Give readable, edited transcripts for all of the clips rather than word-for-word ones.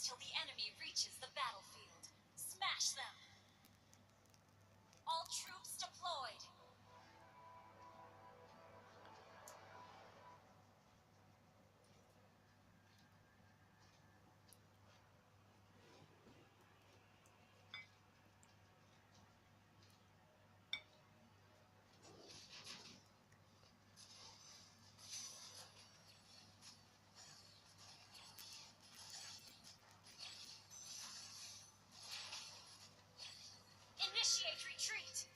till the enemy reaches the battlefield. Smash them! All troops deployed! Initiate retreat!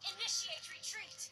Initiate retreat!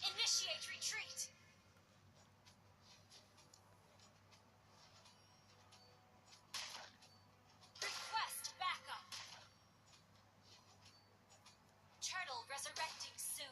Initiate retreat! Request backup! Turtle resurrecting soon.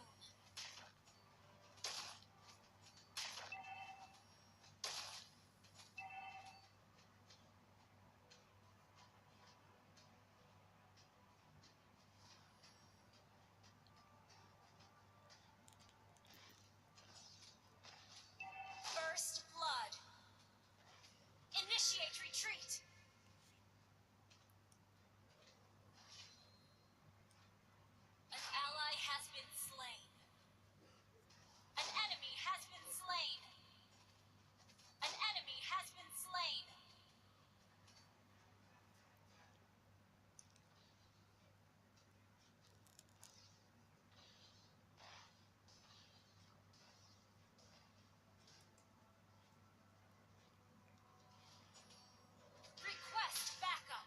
First blood. Initiate retreat. An ally has been slain. An enemy has been slain. An enemy has been slain. Request backup.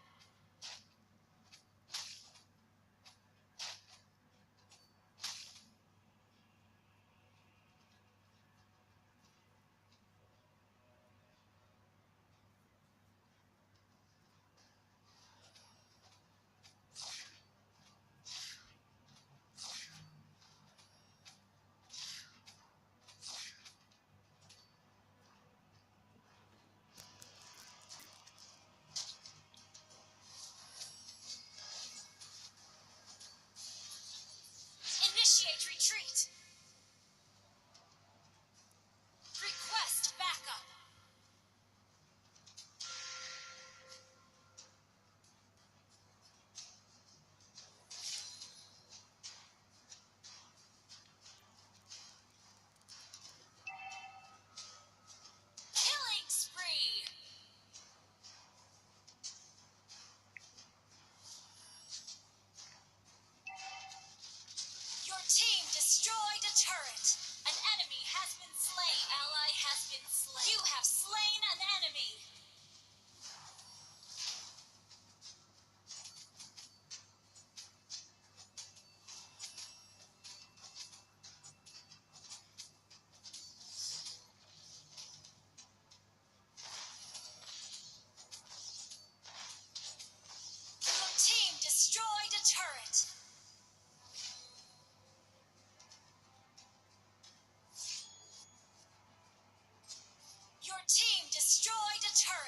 Initiate retreat. Request backup. Killing spree. Your team destroyed a turret. An enemy has been slain. An ally has been slain. You have slain an enemy. Your team destroyed a turret. Your team destroyed a turret.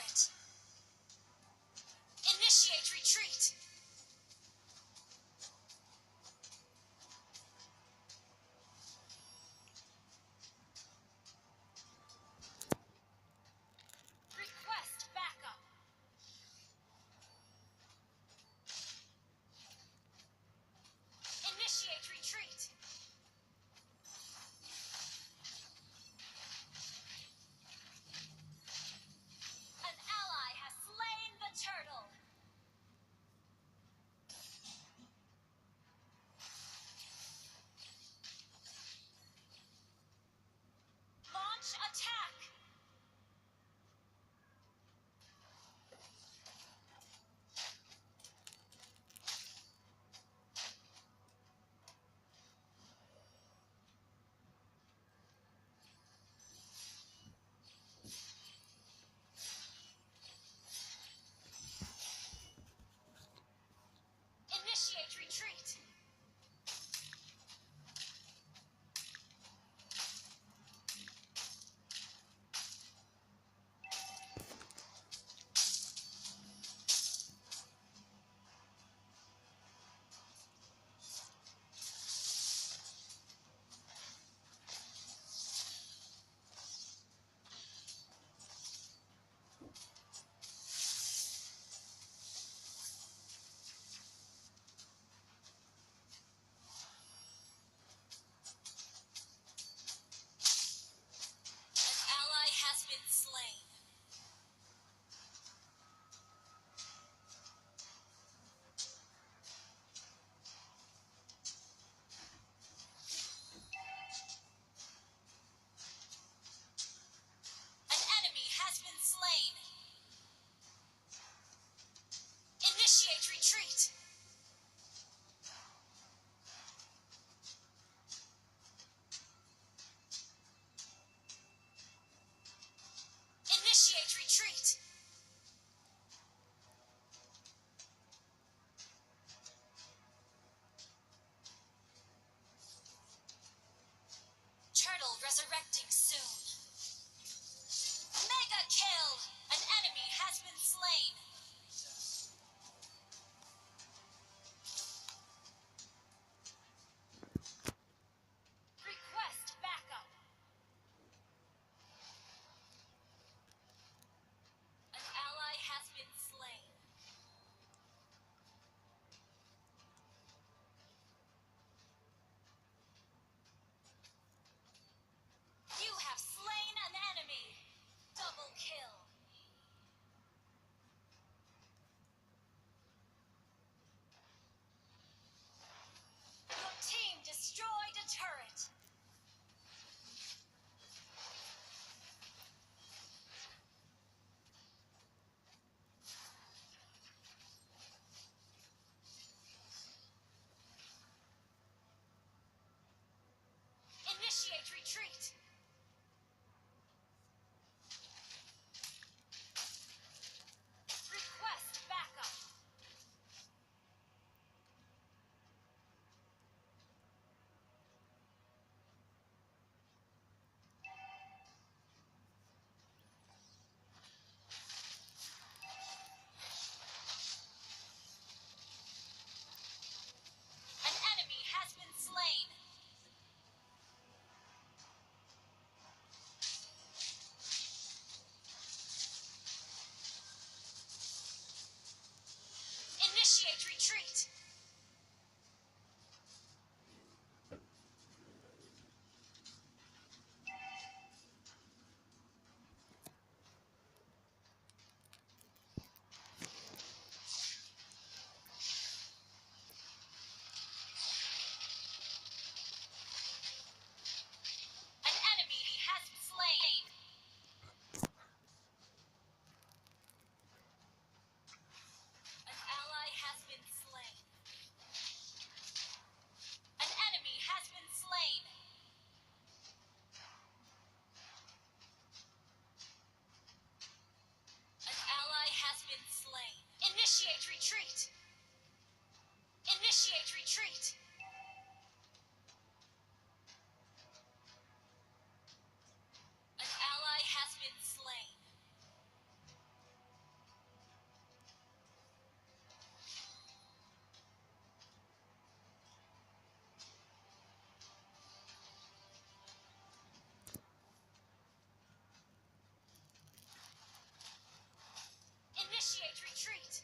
Resurrecting soon. Mega kill! An enemy has been slain. Request backup. An ally has been slain. You have slain an enemy. Double kill. Your team destroyed a turret. Initiate retreat. Request backup. An enemy has been slain. Initiate retreat. An enemy has been slain. An ally has been slain. An enemy has been slain. An ally has been slain. Initiate retreat. Initiate retreat. An ally has been slain. Initiate retreat.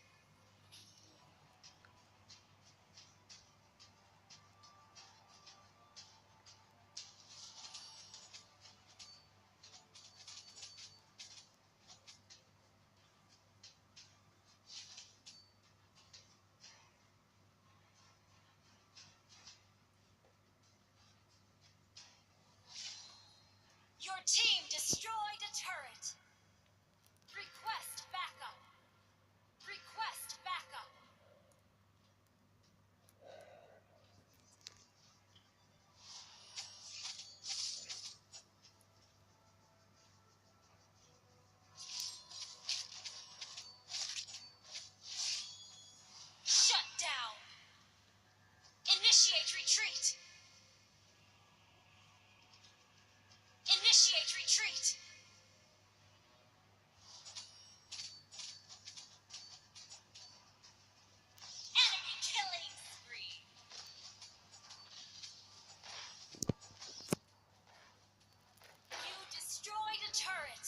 Your team destroyed a turret. Request backup. Request backup. Shut down. Initiate retreat. Initiate retreat. Enemy killing spree. You destroyed a turret.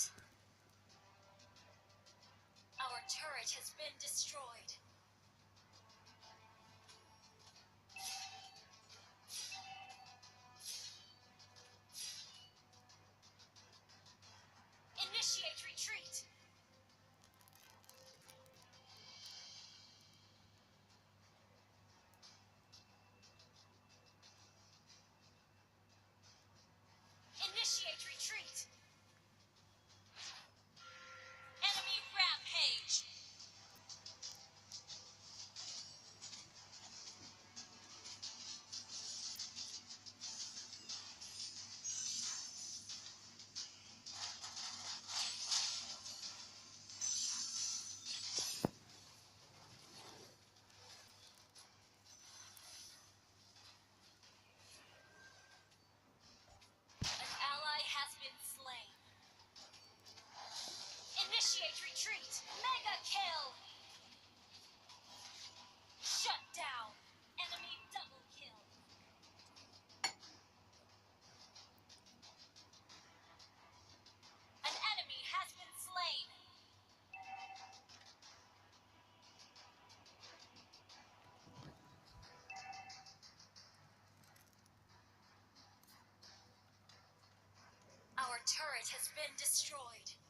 Our turret has been destroyed. Initiate retreat. Initiate retreat. Enemy rampage. turret has been destroyed.